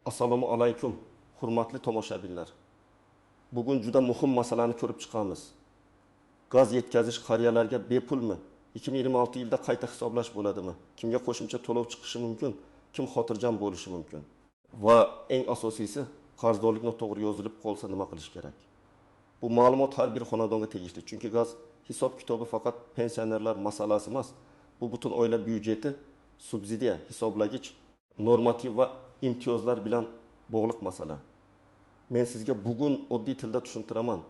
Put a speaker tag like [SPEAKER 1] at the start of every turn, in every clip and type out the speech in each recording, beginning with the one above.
[SPEAKER 1] Assalomu alaykum, hurmatli tomoshabinlar. Bugun juda muhim masalani ko'rib chiqamiz. Gaz yetkazish qariyalarga bepulmi? 2026-yilda qayta hisoblash bo'ladimi? Kimga qo'shimcha to'lov chiqishi mumkin? Kim xotirjam bo'lishi mumkin? Va eng asosiysi, qarzdorlik noto'g'ri yozilib qolsa nima qilish kerak? Bu ma'lumot har bir xonadonga tegishli, chunki gaz hisob-kitobi faqat pensionerlar masalasi emas, bu butun oila byudjeti, subsidiya, hisoblagich, normativ va imtiyozlar bilan bog'liq masala. Men sizga bugun oddiy tilda tushuntiraman: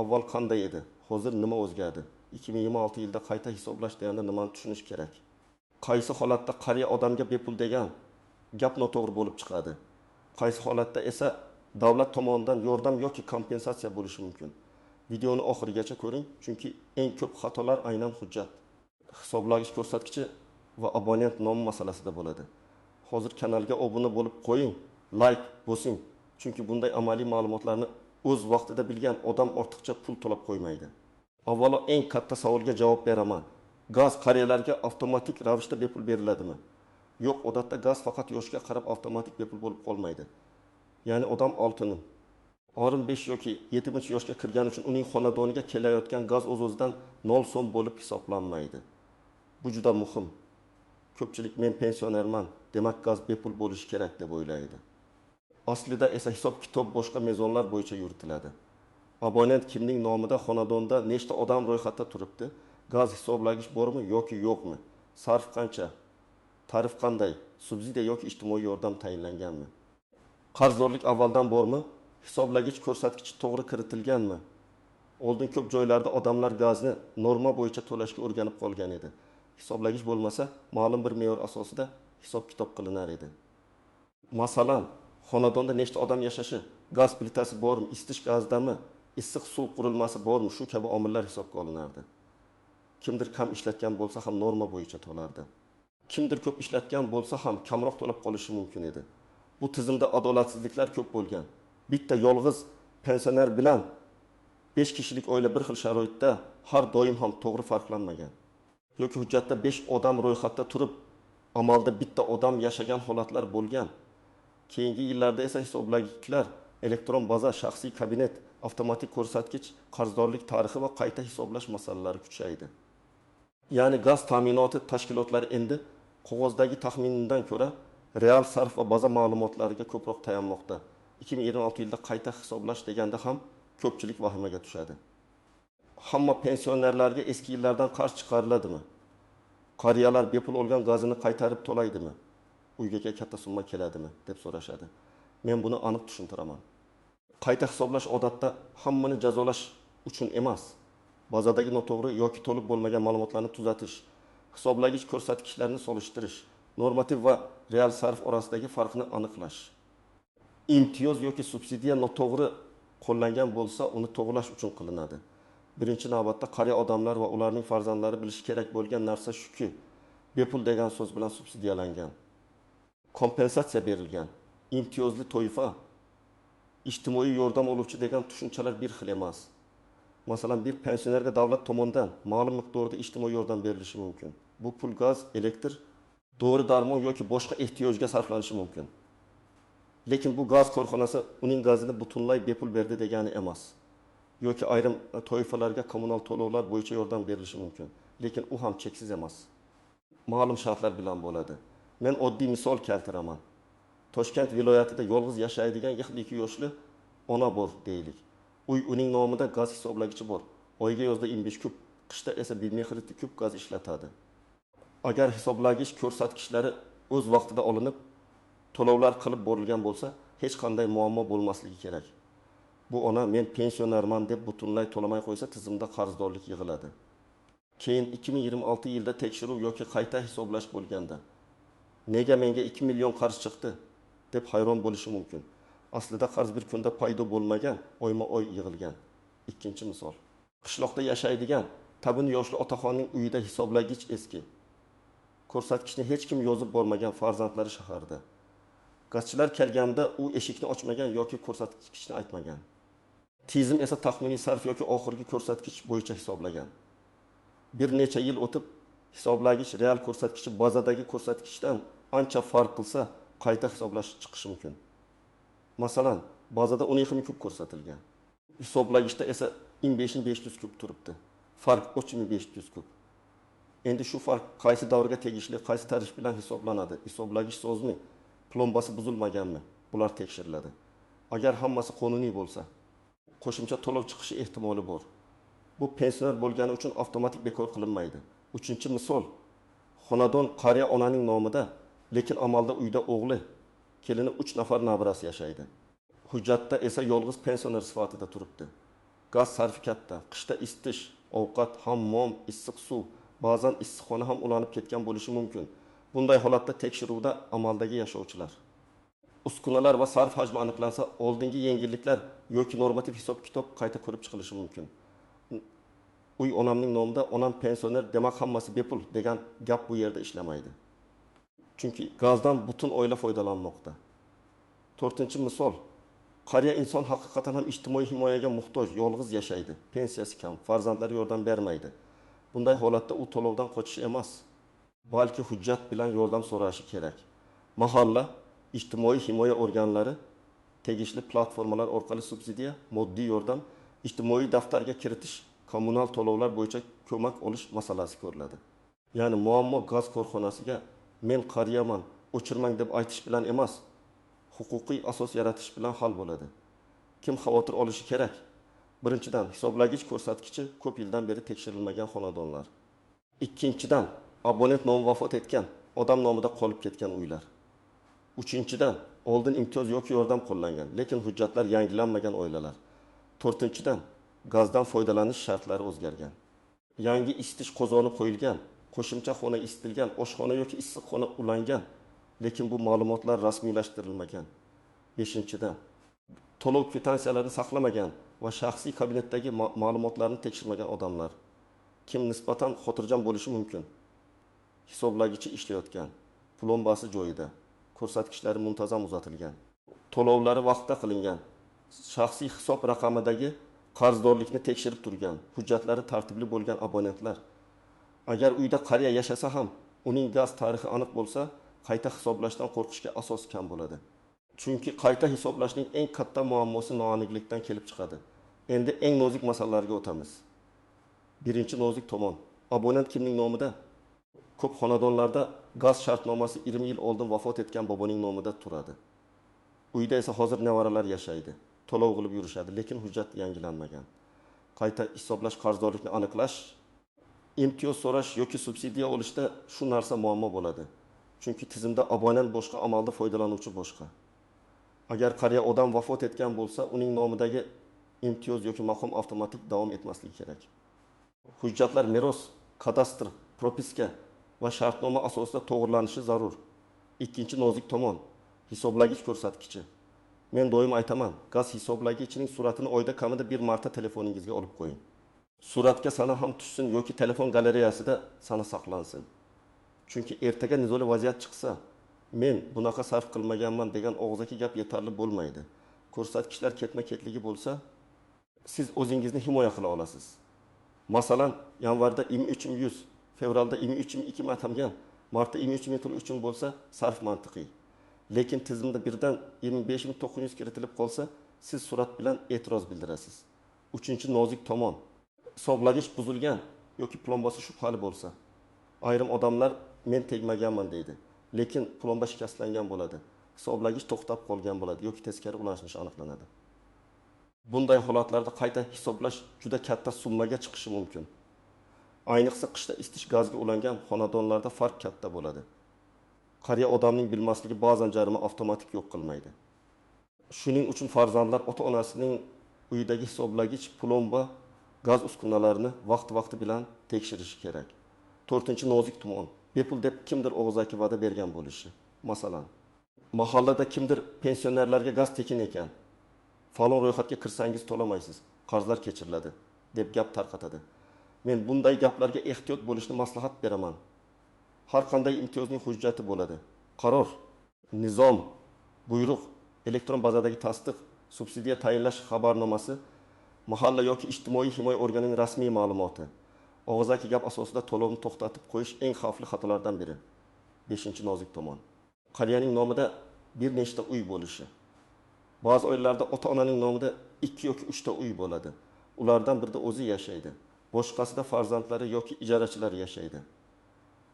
[SPEAKER 1] avval qanday edi, hozir nima o'zgardi, 2026-yilda qayta hisoblash deganda nimani tushunish kerak. Qaysi holatda qariya odamga bepul degan gap noto'g'ri bo'lib chiqadi? Qaysi holatda esa davlat tomonidan yordam yoki kompensatsiya bo'lishi mumkin? Videoni oxirigacha ko'ring, chunki eng ko'p xatolar aynan hujjat, hisoblagich ko'rsatkichi va abonent nomi masalasida bo'ladi. Hozir kanalga obuna bo'lib qo'ying, layk bosing, chunki bunday amaliy ma'lumotlarni o'z vaqtida bilgan odam ortiqcha pul to'lab qo'ymaydi. Avvalo eng katta savolga javob beraman. Gaz qariyalarga avtomatik ravishda bepul beriladimi? Yo'q, odatda gaz faqat yoshga qarab avtomatik bepul bo'lib qolmaydi. Ya'ni odam 6,5 yoki 7 yoshga kirgani uchun uning xonadoniga kelayotgan gaz o'z-o'zidan 0 so'm bo'lib hisoblanmaydi. Bu juda muhim. Ko'pchilik men pensionerman, demak gaz bepul bo'lishi kerak deb o'ylaydi. Aslida esa hisob-kitob boshqa mezonlar bo'yicha yuritiladi. Abonent kimning nomida, xonadonda nechta odam ro'yxatda turibdi, gaz hisoblagich bormi yoki yo'qmi, sarf qancha, tarif qanday, subsidiya yoki ijtimoiy yordam tayinlanganmi? Qarzdorlik avvaldan bormi? Hisoblagich ko'rsatkichi to'g'ri kiritilganmi? Oldin ko'p joylarda odamlar gazni norma bo'yicha to'lashga o'rganib qolgan edi. Hisoblagich bo'lmasa, ma'lum bir me'yor asosida hisob-kitob qilinar edi. Masalan, xonadonda nechta odam yashashi, gaz plitasi bormi, isitish gazidami, issiq suv qurilmasi bormi, shu kabi omillar hisobga olinardi. Kimdir kam ishlatgan bo'lsa ham norma bo'yicha to'lardi. Kimdir ko'p ishlatgan bo'lsa ham kamroq to'lab qolishi mumkin edi. Bu tizimda adolatsizliklar ko'p bo'lgan. Bitta yolg'iz pensioner bilan 5 kishilik oila bir xil sharoitda har doim ham to'g'ri farqlanmagan. Yoki hujjatda 5 odam ro'yxatda turib, amalda bitta odam yashagan holatlar bo'lgan. Keyingi yillarda esa hisoblagichlar, elektron baza, shaxsiy kabinet, avtomatik ko'rsatkich, qarzdorlik tarixi va qayta hisoblash masalalari kuchaydi. Ya'ni gaz ta'minoti tashkilotlari endi qog'ozdagi taxmindan ko'ra real sarf va baza ma'lumotlariga ko'proq tayanmoqda. 2026-yilda qayta hisoblash deganda ham ko'pchilik vahimaga tushadi. Hamma pensionerlarga eski yillardan qarz chiqariladimi? Qariyalar bepul olgan gazini qaytarib to'laydimi? Uyga katta summa keladimi deb so'rashadi. Men buni aniq tushuntiraman. Qayta hisoblash odatda hammani jazolash uchun emas. Bazadagi noto'g'ri yoki to'liq bo'lmagan ma'lumotlarni tuzatish, hisoblagich ko'rsatkichlarni solishtirish, normativ va real sarf orasidagi farqni aniqlash. Imtiyoz yoki subsidiya noto'g'ri qo'llangan bo'lsa, uni to'g'rilash uchun qilinadi. Birinchi navbatda qariya odamlar va ularning farzandlari bilishi kerak bo'lgan narsa shuki, bepul degan so'z bilan subsidiyalangan, kompensatsiya berilgan, imtiyozli toifa, ijtimoiy yordam oluvchi degan tushunchalar bir xil emas. Masalan, bir pensionerga davlat tomonidan ma'lum miqdorda ijtimoiy yordam berilishi mumkin. Bu pul gaz, elektr, dori darmon yoki boshqa ehtiyojga sarflanishi mumkin. Lekin bu gaz korxonasi uning gazini butunlay bepul berdi degani emas. Yoki ayrim toifalarga kommunal to'lovlar bo'yicha yordam berilishi mumkin, lekin u ham cheksiz emas. Ma'lum shartlar bilan bo'ladi. Men oddiy misol keltiraman. Toshkent viloyatida yolg'iz yashaydigan 72 yoshli ona bor deylik. Uy uning nomida, gaz hisoblagichi bor. Oyga yozda 25 kub, qishda esa 1,5 kub gaz ishlatadi. Agar hisoblagich ko'rsatkichlari o'z vaqtida olinib, to'lovlar qilib borilgan bo'lsa, hech qanday muammo bo'lmasligi kerak. Bu ona men pensionerman deb butunlay to'lamay qo'ysa, tizimda qarzdorlik yig'iladi. Keyin 2026-yilda tekshiruv yoki qayta hisoblash bo'lganda, nega menga 2 million qarz chiqdi deb hayron bo'lishi mumkin. Aslida qarz bir kunda paydo bo'lmagan, oyma-oy yig'ilgan. Ikkinchi misol. Qishloqda yashaydigan tabin yoshli otaxonning uyida hisoblagich eski. Ko'rsatkichni hech kim yozib bormagan, farzandlari shaharda. Gazchilar kelganda u eshikni ochmagan yoki ko'rsatkichni aytmagan. Tizim esa taxminiy sarf yoki oxirgi ko'rsatkich bo'yicha hisoblagan. Bir necha yil o'tib hisoblagich real ko'rsatkichi bazadagi ko'rsatkichdan ancha farq qilsa, qayta hisoblash chiqishi mumkin. Masalan, bazada 12 000 kub ko'rsatilgan. Hisoblagichda esa 25 500 kub turibdi. Farq 3500 kub. Endi shu farq qaysi davrga tegishli, qaysi tarif bilan hisoblanadi, hisoblagich sozmi, plombasi buzilmaganmi, bular tekshiriladi. Agar hammasi qonuniy bo'lsa, qo'shimcha to'lov chiqishi ehtimoli bor. Bu pensioner bo'lgani uchun avtomatik bekor qilinmaydi. Uchinchi misol: xonadon qariya onaning nomida, lekin amalda uyda o'g'li, kelini, uch nafar nabirasi yashaydi. Hujjatda esa yolg'iz pensioner sifatida turibdi. Gaz sarfi katta, qishda isitish, ovqat, hammom, issiq suv, ba'zan issiqxona ham ulanib ketgan bo'lishi mumkin. Bunday holatda tekshiruvda amaldagi yashovchilar, uskunalar va sarf hajmi aniqlansa, oldingi yengilliklar yoki normativ hisob kitob qayta ko'rib chiqilishi mumkin. Uy onamning nomida, onam pensioner, demak hammasi bepul degan gap bu yerda ishlamaydi. Chunki gazdan butun oila foydalanmoqda. To'rtinchi misol: qariya inson haqiqatan ham ijtimoiy himoyaga muhtoj, yolg'iz yashaydi, pensiyasi kam, farzandlari yordam bermaydi. Bunday holatda u to'lovdan qochish emas, balki hujjat bilan yordam so'rashi kerak. Mahalla, ijtimoiy himoya organlari, tegishli platformalar orqali subsidiya, moddiy yordam, ijtimoiy daftarga kiritish, kommunal to'lovlar bo'yicha ko'mak olish masalasi ko'riladi. Ya'ni muammo gaz korxonasiga men qariyaman, o'chirmang deb aytish bilan emas, huquqiy asos yaratish bilan hal bo'ladi. Kim xavotir olishi kerak? Birinchidan, hisoblagich ko'rsatkichi ko'p yildan beri tekshirilmagan xonadonlar. Ikkinchidan, abonent nomi vafot etgan odam nomida qolib ketgan uylar. Uchinchidan, oldin imtiyoz yoki yordam qo'llangan, lekin hujjatlar yangilanmagan oilalar. To'rtinchidan, gazdan foydalanish shartlari o'zgargan. Yangi isitish qozoni qo'yilgan, qo'shimcha xona isitilgan, oshxona yoki issiqxona ulangan, lekin bu ma'lumotlar rasmiylashtirilmagan. Beshinchidan, to'lov kvitansiyalarini saqlamagan va shaxsiy kabinetdagi ma'lumotlarni tekshirmagan odamlar. Kim nisbatan xotirjam bo'lishi mumkin? Hisoblagichi ishlayotgan, plombasi joyida, ko'rsatkichlari muntazam uzatilgan, to'lovlari vaqtida qilingan, shaxsiy hisob raqamidagi qarzdorlikni tekshirib turgan, hujjatlari tartibli bo'lgan abonentlar. Agar uyda qariya yashasa ham, uning gaz tarixi aniq bo'lsa, qayta hisoblashdan qo'rqishga asos kam bo'ladi. Chunki qayta hisoblashning eng katta muammosi noaniqlikdan kelib chiqadi. Endi eng nozik masalalarga o'tamiz. Birinchi nozik tomon: abonent kimning nomida? Ko'p xonadonlarda gaz shartnomasi 20 yil oldin vafot etgan boboning nomida turadi. Uyda esa hozir nevaralar yashaydi, to'lov qilib yurishadi, lekin hujjat yangilanmagan. Qayta hisoblash qarzdorlikni aniqlash, imtiyoz so'rash yoki subsidiya olishda shu narsa muammo bo'ladi. Chunki tizimda abonent boshqa, amalda foydalanuvchi boshqa. Agar qariya odam vafot etgan bo'lsa, uning nomidagi imtiyoz yoki maqom avtomatik davom etmasligi kerak. Hujjatlar meros, kadastr, propiska va shartnoma asosida to'g'rilanishi zarur. Ikkinchi nozik tomon: hisoblagich ko'rsatkichi. Men doim aytaman, gaz hisoblagichining suratini oyda kamida bir marta telefoningizga olib qo'ying. Suratga sana ham tushsin yoki telefon galereyasida sana saqlansin. Chunki ertaga nizoli vaziyat chiqsa, men bunaqa sarf qilmaganman degan og'zaki gap yetarli bo'lmaydi. Ko'rsatkichlar ketma-ketligi bo'lsa, siz o'zingizni himoya qila olasiz. Masalan, yanvarda 23 100, fevralda 23 200 atalgan, martda 23 300 bo'lsa, sarf mantiqiy. Lekin tizimda birdan 25 900 kiritilib qolsa, siz surat bilan e'tiroz bildirasiz. Uchinchi nozik tomon: hisoblagich buzilgan yoki plombasi shubhali bo'lsa. Ayrim odamlar men tegmaganman deydi, lekin plomba shikastlangan bo'ladi, hisoblagich to'xtab qolgan bo'ladi yoki teskari ulanishi aniqlanadi. Bunday holatlarda qayta hisoblash juda katta summaga chiqishi mumkin. Ayniqsa qishda isitish gazga ulangan xonadonlarda farq katta bo'ladi. Qariya odamning bilmasligi ba'zan jarima avtomatik yo'q qilmaydi. Shuning uchun farzandlar ota onasining uyidagi hisoblagich, plomba, gaz uskunalarini vaqti vaqti bilan tekshirishi kerak. To'rtinchi nozik tomon: bepul deb kimdir og'zaki va'da bergan bo'lishi. Masalan, mahallada kimdir pensionerlarga gaz tekin ekan, falon ro'yxatga kirsangiz to'lamaysiz, qarzlar kechiriladi deb gap tarqatadi. Men bunday gaplarga ehtiyot bo'lishni maslahat beraman. Har qanday imtiyozning hujjati bo'ladi: qaror, nizom, buyruq, elektron bazadagi tasdiq, subsidiya tayinlash xabarnomasi, mahalla yoki ijtimoiy himoya organining rasmiy ma'lumoti. Og'zaki gap asosida to'lovni to'xtatib qo'yish eng xavfli xatolardan biri. Beshinchi nozik tomon: qariyaning nomida bir nechta uy bo'lishi. Ba'zi oilalarda ota-onaning nomida 2 yoki 3 ta uy bo'ladi. Ulardan birida o'zi yashaydi, boshqasida farzandlari yoki ijarachilar yashaydi.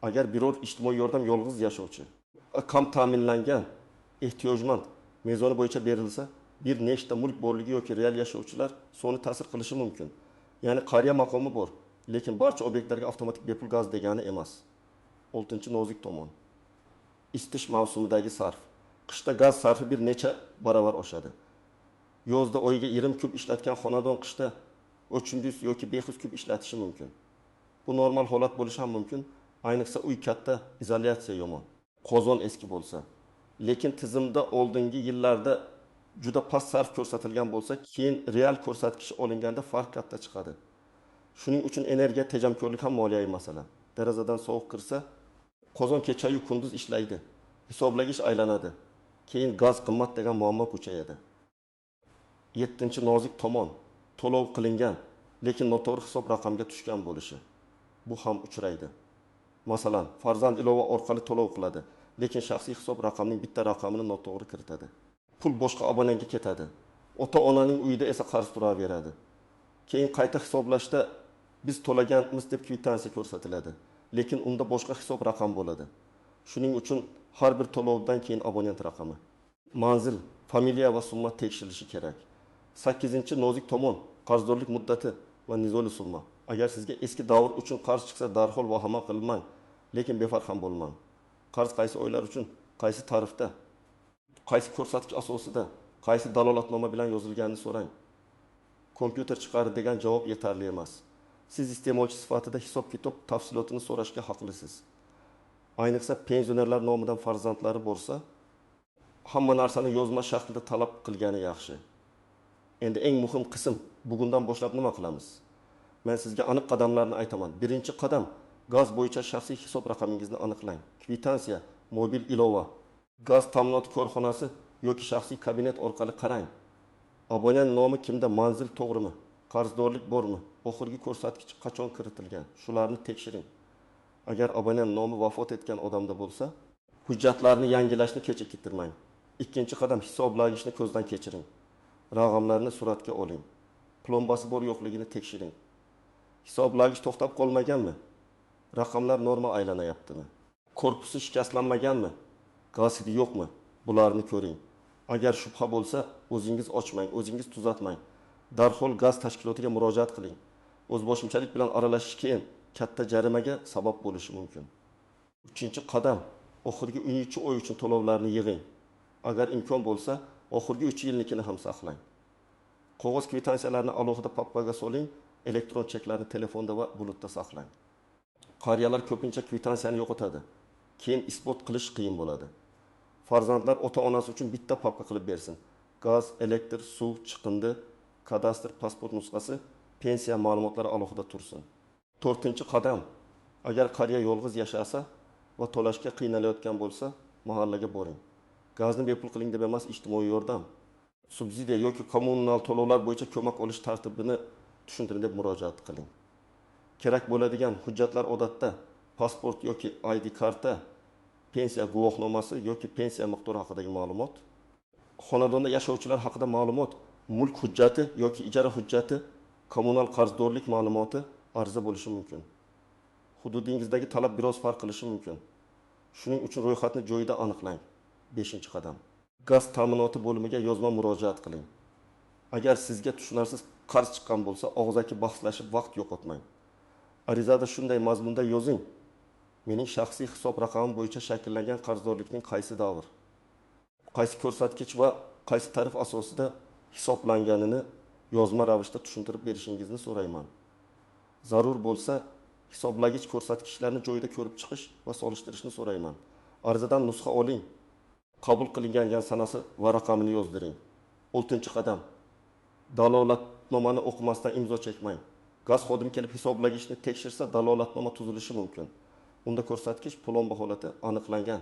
[SPEAKER 1] Agar biror ijtimoiy yordam yolg'iz yashovchi, kam ta'minlangan, ehtiyojmand mezoni bo'yicha berilsa, bir nechta mulk borligi yoki real yashovchilar soni ta'sir qilishi mumkin. Ya'ni qariya maqomi bor, lekin barcha obyektlarga avtomatik bepul gaz degani emas. Oltinchi nozik tomon. Isitish mavsumidagi sarf. Qishda gaz sarfi bir necha baravar oshadi. Yozda oyiga 20 kub ishlatgan xonadon qishda 300 yoki 500 kub ishlatishi mumkin. Bu normal holat bo'lishi ham mumkin. Ayniqsa uy katta, izolyatsiya yomon, qozon eski bo'lsa. Lekin tizimda oldingi yillarda juda past sarf ko'rsatilgan bo'lsa, keyin real ko'rsatkich olinganda farq katta chiqadi. Shuning uchun energiya tejamkorlik ham moliyaviy masala. Derazadan sovuq kirsa, qozon kecha-yu kunduz ishlaydi. Hisoblagich aylanadi. Keyin gaz qimmat degan muammo kuchayadi. 7-nozik tomon, to'lov qilingan, lekin noto'g'ri hisob raqamga tushgan bo'lishi. Bu ham uchraydi. Masalan, farzand ilova orqali to'lov qiladi, lekin shaxsiy hisob raqamining bitta raqamini noto'g'ri kiritadi. Pul boshqa abonentga ketadi. Ota-onaning uyida esa qarz turaveradi. Keyin qayta hisoblashda biz to'laganmiz deb kvitansiya ko'rsatiladi, lekin unda boshqa hisob raqam bo'ladi. Shuning uchun har bir to'lovdan keyin abonent raqami, manzil, familiya va summa tekshirilishi kerak. 8-nozik tomon, qarzdorlik muddati va nizoli summa. Agar sizga eski davr uchun qarz chiqsa, darhol vahima qilmang, lekin befarq ham bo'lmang. Qarz qaysi oylar uchun, qaysi tarifda, qaysi ko'rsatkich asosida, qaysi dalolatnoma bilan yozilganini so'rang. Kompyuter chiqardi degan javob yetarli emas. Siz iste'molchi sifatida hisob-kitob tafsilotini so'rashga haqlisiz. Ayniqsa pensionerlar nomidan farzandlari bo'lsa, hamma narsani yozma shaklida talab qilgani yaxshi. Endi eng muhim qism, bugundan boshlab nima qilamiz? Men sizga aniq qadamlarni aytaman. Birinchi qadam, gaz bo'yicha shaxsiy hisob raqamingizni aniqlang. Kvitansiya, mobil ilova, gaz ta'minoti korxonasi yoki shaxsiy kabinet orqali qarang. Abonent nomi kimda, manzil to'g'rimi, qarzdorlik bormi, oxirgi ko'rsatkich qachon kiritilgan, shularni tekshiring. Agar abonent nomi vafot etgan odamda bo'lsa, hujjatlarni yangilashni kechiktirmang. Ikkinchi qadam, hisoblagichni ko'zdan kechiring. Raqamlarni suratga oling. Plombasi bor yo'qligini tekshiring. Hisoblagich to'xtab qolmaganmi? Raqamlar norma aylanayaptimi? Korpusi shikastlanmaganmi? Gaz hidi yo'qmi? Bularni ko'ring. Agar shubha bo'lsa, o'zingiz ochmang, o'zingiz tuzatmang. Darhol gaz tashkilotiga murojaat qiling. O'zboshimchalik bilan aralashish keyin katta jarimaga sabab bo'lishi mumkin. 3-qadam, oxirgi 3 oy uchun to'lovlarni yig'ing. Agar imkon bo'lsa, oxirgi 3 yilnikini ham saqlang. Qog'oz kvitansiyalarni alohida papkaga soling, elektron cheklarni telefonda va bulutda saqlang. Qariyalar ko'pincha kvitansiyani yo'qotadi. Keyin isbot qilish qiyin bo'ladi. Farzandlar ota-onasi uchun bitta papka qilib bersin. Gaz, elektr, suv, chiqindi, kadastr, pasport nusxasi, pensiya ma'lumotlari alohida tursin. 4-qadam, agar qariya yolg'iz yashasa va to'lashga qiynalayotgan bo'lsa, mahallaga boring. Gazni bepul qiling deb emas, ijtimoiy yordam, subsidiya yoki kommunal to'lovlar bo'yicha ko'mak olish tartibini tushuntiring deb murojaat qiling. Kerak bo'ladigan hujjatlar odatda pasport yoki ID karta, pensiya guvohnomasi yoki pensiya miqdori haqidagi ma'lumot, xonadonda yashovchilar haqida ma'lumot, mulk hujjati yoki ijara hujjati, kommunal qarzdorlik ma'lumoti ariza bo'lishi mumkin. Hududingizdagi talab biroz farq qilishi mumkin. Shuning uchun ro'yxatni joyida aniqlang. 5-qadam. Gaz ta'minoti bo'limiga yozma murojaat qiling. Agar sizga tushunarsiz qarz chiqqan bo'lsa, og'zaki bahslashib vaqt yo'qotmang. Arizada shunday mazmunda yozing: mening shaxsiy hisob raqamim bo'yicha shakllangan qarzdorlikning qaysi davr, qaysi ko'rsatkich va qaysi tarif asosida hisoblanganini yozma ravishda tushuntirib berishingizni so'rayman. Zarur bo'lsa, hisoblagich ko'rsatkichlarni joyida ko'rib chiqish va solishtirishni so'rayman. Arizadan nusxa oling, qabul qilingan sanasi va raqamini yozdiring. 6-qadam. Dalolatnomani o'qimasdan imzo chekmang. Gaz xodimi kelib hisoblagichni tekshirsa, dalolatnoma tuzilishi mumkin. Unda ko'rsatkich plomba holati aniqlangan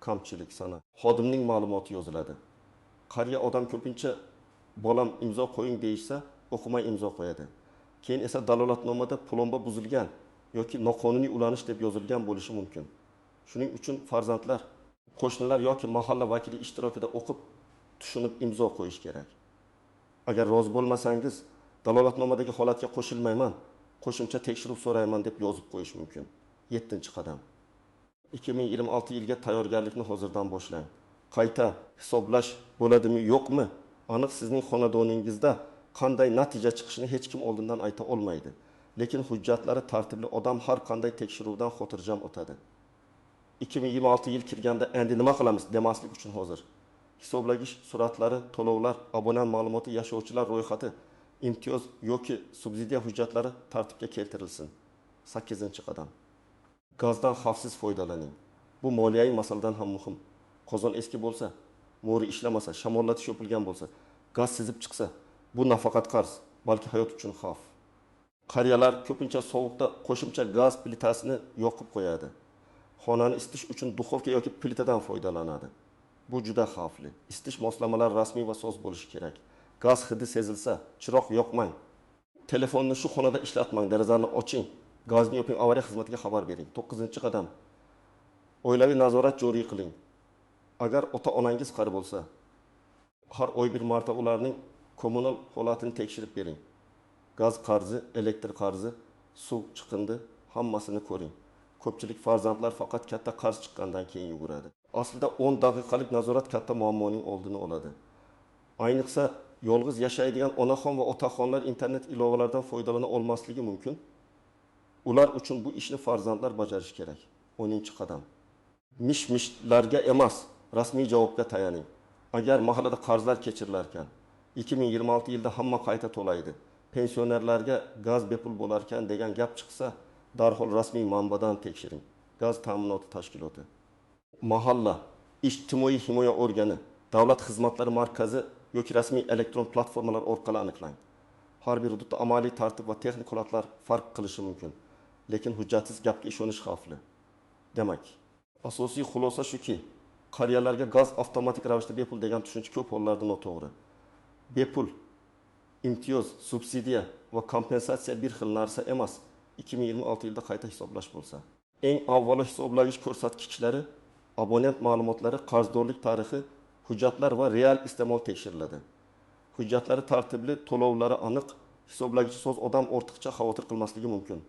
[SPEAKER 1] kamchilik sana. Xodimning ma'lumoti yoziladi. Qariya odam ko'pincha bolam imzo qo'ying deyishsa, o'qimay imzo qo'yadi. Keyin esa dalolatnomada plomba buzilgan yoki noqonuniy ulanish deb yozilgan bo'lishi mumkin. Shuning uchun farzandlar, qo'shnilar yoki mahalla vakili ishtirokida o'qib tushunib imzo qo'yish kerak. Agar rozi bo'lmasangiz, dalolatnomadagi holatga qo'shilmayman, qo'shimcha tekshiruv so'rayman deb yozib qo'yish mumkin. Yettinchi qadam. 2026 yilga tayyorgarlikni hozirdan boshlang. Qayta hisoblash bo'ladimi, yo'qmi, aniq sizning xonadoningizda qanday natija chiqishini hech kim oldindan ayta olmaydi. Lekin hujjatlari tartibli odam har qanday tekshiruvdan xotirjam o'tadi. 2026 yil kirganda "Endi nima qilamiz?" demaslik uchun hozir hisoblagich suratlari, to'lovlar, abonent ma'lumoti, yashovchilar ro'yxati, imtiyoz yoki subsidiya hujjatlari tartibga keltirilsin. Sakkizinchi qadam. Gazdan xavfsiz foydalaning. Bu moliyaviy masaladan ham muhim. Qozon eski bo'lsa, mo'ri ishlamasa, shamollatish yopilgan bo'lsa, gaz sizib chiqsa, bu nafaqat qarz, balki hayot uchun xavf. Qariyalar ko'pincha sovuqda qo'shimcha gaz plitasini yoqib qo'yadi. Xonani isitish uchun duxovka yoki plitadan foydalanadi. Bu juda xavfli. Isitish moslamalari rasmiy va soz bo'lishi kerak. Gaz hidi sezilsa, chiroq yoqmang. Telefonni shu xonada ishlatmang, derazani oching, gazni yoping, avariya xizmatiga xabar bering. To'qqizinchi qadam. Oilaviy nazorat joriy qiling. Agar ota onangiz qari bo'lsa, har oy bir marta ularning kommunal holatini tekshirib bering. Gaz qarzi, elektr qarzi, suv, chiqindi, hammasini ko'ring. Ko'pchilik farzandlar faqat katta qarz chiqqandan keyin yuguradi. Aslida 10 daqiqalik nazorat katta muammoning oldini oladi. Ayniqsa yolg'iz yashaydigan onaxon va otaxonlar internet ilovalaridan foydalana olmasligi mumkin. Ular uchun bu ishni farzandlar bajarishi kerak. 10-qadam. Mish mishlarga emas, rasmiy javobga tayaning. Agar mahallada qarzlar kechirilarkan, 2026 yilda hamma qayta to'laydi, pensionerlarga gaz bepul bo'larkan degan gap chiqsa, darhol rasmiy manbadan tekshiring: gaz ta'minoti tashkiloti, mahalla ijtimoiy himoya organi, davlat xizmatlari markazi yoki rasmiy elektron platformalar orqali aniqlang. Har bir hududda amaliy tartib va texnik holatlar farq qilishi mumkin, lekin hujjatsiz gapga ishonish xavfli. Demak, asosiy xulosa shuki, qariyalarga gaz avtomatik ravishda bepul degan tushuncha ko'p hollarda noto'g'ri. Bepul, imtiyoz, subsidiya va kompensatsiya bir xil narsa emas. 2026 yilda qayta hisoblash bo'lsa, eng avvalo hisoblagich ko'rsatkichlari, abonent ma'lumotlari, qarzdorlik tarixi, hujjatlar va real iste'mol tekshiriladi. Hujjatlari tartibli, to'lovlari aniq, hisoblagichi soz odam ortiqcha xavotir qilmasligi mumkin.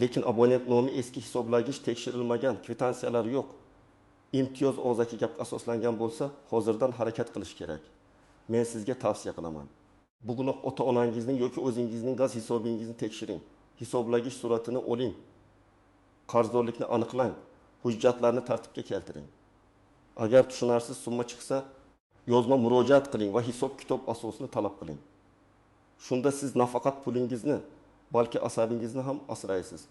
[SPEAKER 1] Lekin abonent nomi eski, hisoblagich tekshirilmagan, kvitansiyalar yo'q, imtiyoz og'zaki gapga asoslangan bo'lsa, hozirdan harakat qilish kerak. Men sizga tavsiya qilaman: bugunoq ota onangizning yoki o'zingizning gaz hisobingizni tekshiring, hisoblagich suratini oling, qarzdorlikni aniqlang, hujjatlarni tartibga keltiring. Agar tushunarsiz summa chiqsa, yozma murojaat qiling va hisob kitob asosini talab qiling. Shunda siz nafaqat pulingizni, balki asabingizni ham asraysiz.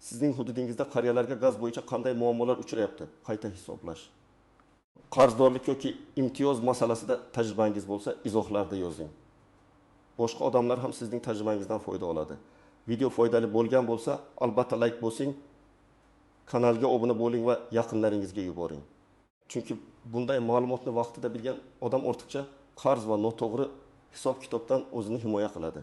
[SPEAKER 1] Sizning hududingizda qariyalarga gaz bo'yicha qanday muammolar uchrayapti? Qayta hisoblash, qarzdorlik yoki imtiyoz masalasida tajribangiz bo'lsa, izohlarda yozing. Boshqa odamlar ham sizning tajribangizdan foyda oladi. Video foydali bo'lgan bo'lsa, albatta layk bosing, kanalga obuna bo'ling va yaqinlaringizga yuboring. Chunki bunday ma'lumotni vaqtida bilgan odam ortiqcha qarz va noto'g'ri hisob kitobdan o'zini himoya qiladi.